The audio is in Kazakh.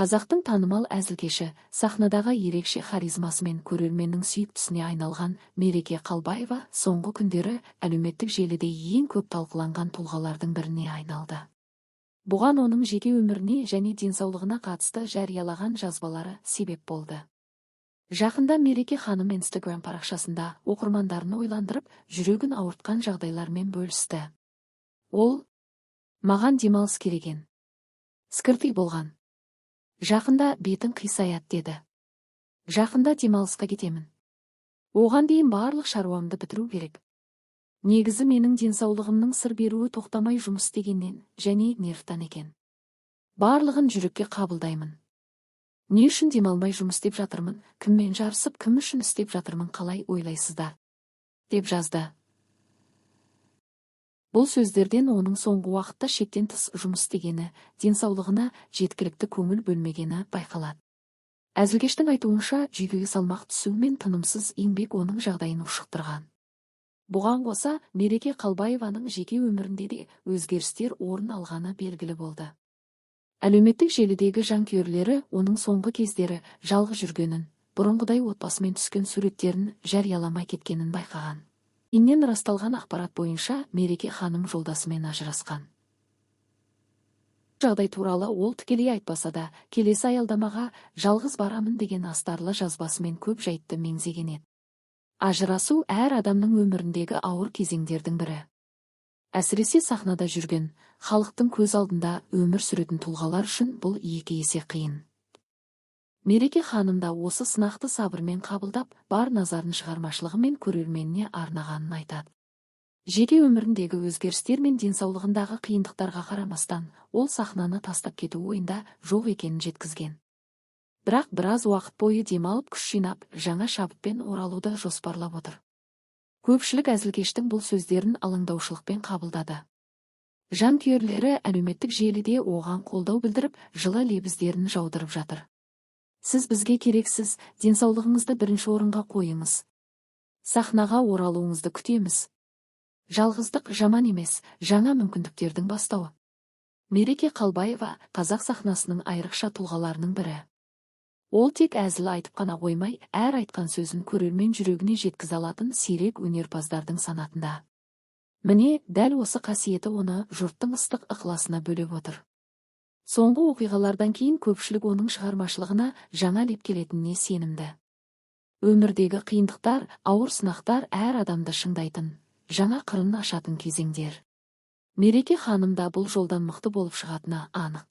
Қазақтың танымал әзілкеші, сахнадағы ерекше харизмасымен көрерменнің сүйіктісіне айналған Мереке Қалбаева соңғы күндері әлеуметтік желіде ең көп талқыланған тұлғалардың біріне айналды. Бұған оның жеке өміріне және денсаулығына қатысты жариялаған жазбалары себеп болды. Жақында Мереке ханым Инстаграм парақшасында оқырмандарын ойландырып, жүрегін ауыртқан жағдайлармен бөлісті. Ол: «Маған демалыс керек екен. Скрытый болған. Жақында бетің қисаяды», – деді. «Жақында демалысқа кетемін. Оған дейін барлық шаруамды бітіру керек. Негізі менің денсаулығымның сыр беруі тоқтамай жұмыс істегеннен және нервтан екен. Барлығын жүрекке қабылдаймын. Не үшін демалмай жұмыс істеп жатырмын, кіммен жарысып, кім үшін істеп жатырмын, қалай ойлайсыздар?» – деп жазды. Бұл сөздерден оның соңғы уақытта шектен тыс жұмыс істегені, денсаулығына жеткілікті көңіл бөлмегені байқалады. Әзілкештің айтуынша, жүйкеге салмақ түсу мен тынымсыз еңбек оның жағдайын ушықтырған. Бұған қоса, Мереке Қалбаеваның жеке өмірінде де өзгерістер орын алғаны белгілі болды. Әлеуметтік желідегі жанкүйерлері оның соңғы кездері жалғыз жүргенін, бұрынғыдай отбасымен түскен суреттерін жарияламай кеткенін байқаған. Кейіннен расталған ақпарат бойынша, Мереке ханым жолдасымен ажырасқан. Жағдай туралы ол тікелей айтпаса да, «келесі аялдамаға жалғыз барамын» деген астарлы жазбасымен көп жайтты меңзеген еді. Ажырасу – әр адамның өміріндегі ауыр кезеңдердің бірі. Әсіресе сахнада жүрген, халықтың көз алдында өмір сүретін тұлғалар үшін бұл екі есе қиын. Мереке ханым да осы сынақты сабырмен қабылдап, бар назарын шығармашылығы мен көрерменіне арнағанын айтады. Жеке өміріндегі өзгерістер мен денсаулығындағы қиындықтарға қарамастан, ол сахнаны тастап кету ойында жоқ екенін жеткізген. Бірақ біраз уақыт бойы демалып, күш жинап, жаңа шабытпен оралуды жоспарлап отыр. Көпшілік әзілкештің бұл сөздерін алаңдаушылықпен қабылдады. Жанкүйерлері әлеуметтік желіде оған қолдау білдіріп, жылы лебіздерін жаудырып жатыр. «Сіз бізге керексіз, денсаулығыңызды бірінші орынға қойыңыз. Сахнаға оралуыңызды күтеміз. Жалғыздық жаман емес, жаңа мүмкіндіктердің бастауы». Мереке Қалбаева – қазақ сахнасының айрықша тұлғаларының бірі. Ол тек әзіл айтып қана қоймай, әр айтқан сөзін көрермен жүрегіне жеткізе алатын сирек өнерпаздардың санатында. Міне, дәл осы қасиеті оны жұрттың ыстық ықыласына бөлеп отыр. Соңғы оқиғалардан кейін көпшілік оның шығармашылығына жаңа леп келетініне сенімді. Өмірдегі қиындықтар, ауыр сынақтар әр адамды шыңдайтын, жаңа қырын ашатын кезеңдер. Мереке ханым да бұл жолдан мықты болып шығатыны анық.